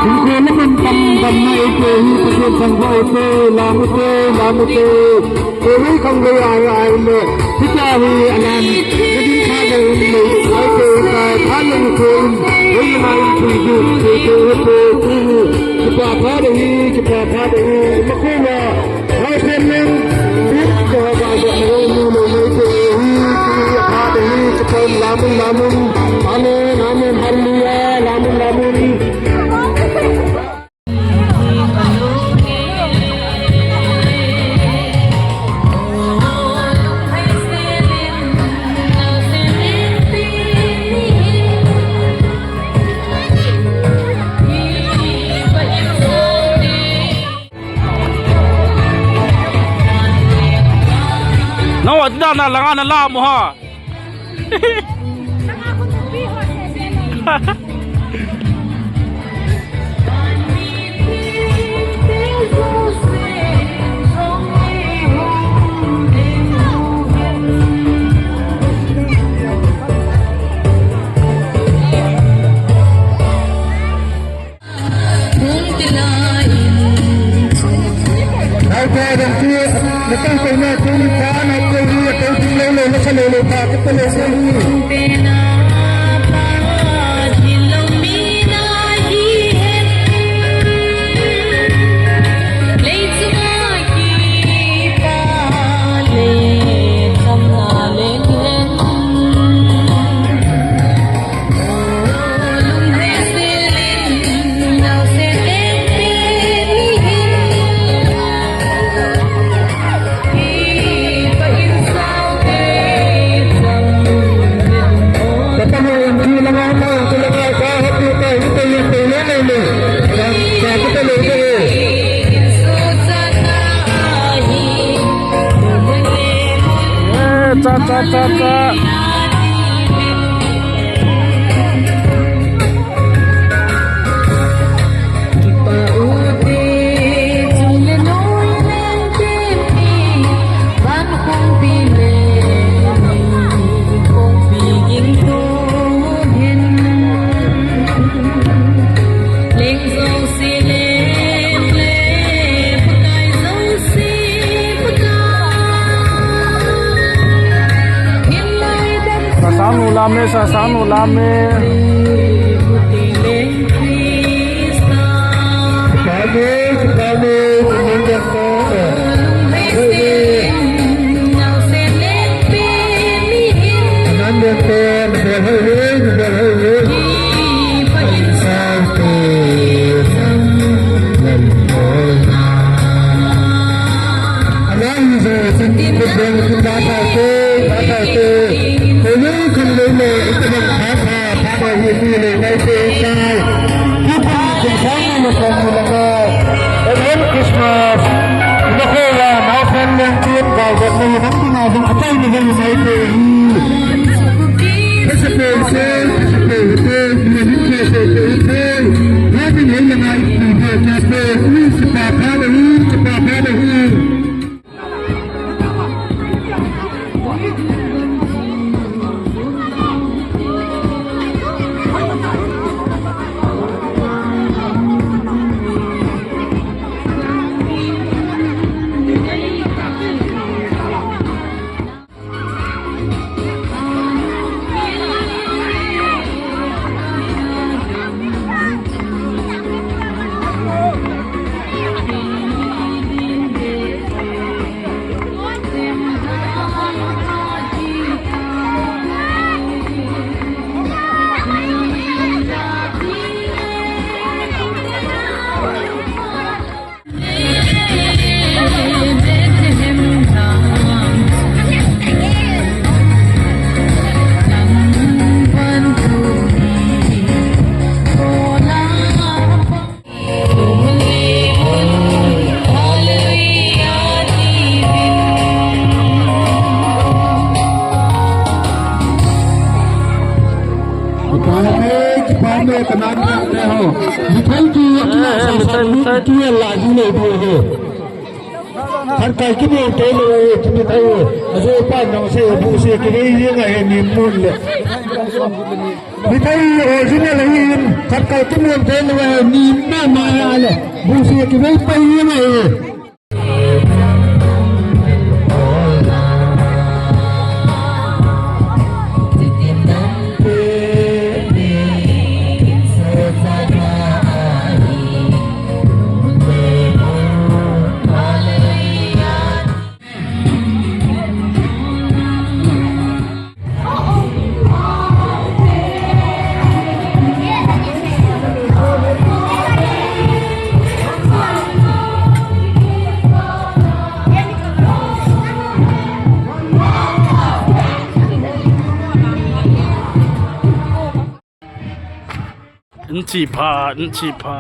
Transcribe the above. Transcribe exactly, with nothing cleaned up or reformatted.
Hinkho laman tam damna eite hi Pathen thangvah ute, lam ute, lam ute. Kei khang gei ai ai le. Hitia hi alam. Kadin pha le um le. Ai te ta pha le um ko um. Hei ma um tu ju. Te te te te. Kipa pha de hi, kipa pha de hi. Makho ma. Hai pen leng. Bit ko ba ba na um lo mai te hi. Kipa de hi. Kipa lamun lamun. Amen, amen. Hallelujah. Lamun lamun. Nang wa ti dan na langa na la mo ha. Cha, cha, cha, cha. Sasang nu lam e, sasang nu lam e. Christmas. Jopa nang se bu se kivei jeng ahi ni mun le. Mithai original ahi in khat kal kimun thei lou ahi ni mama ahi le. Bu se kivei pai jeng ahi. Nchi pha, nchi pha.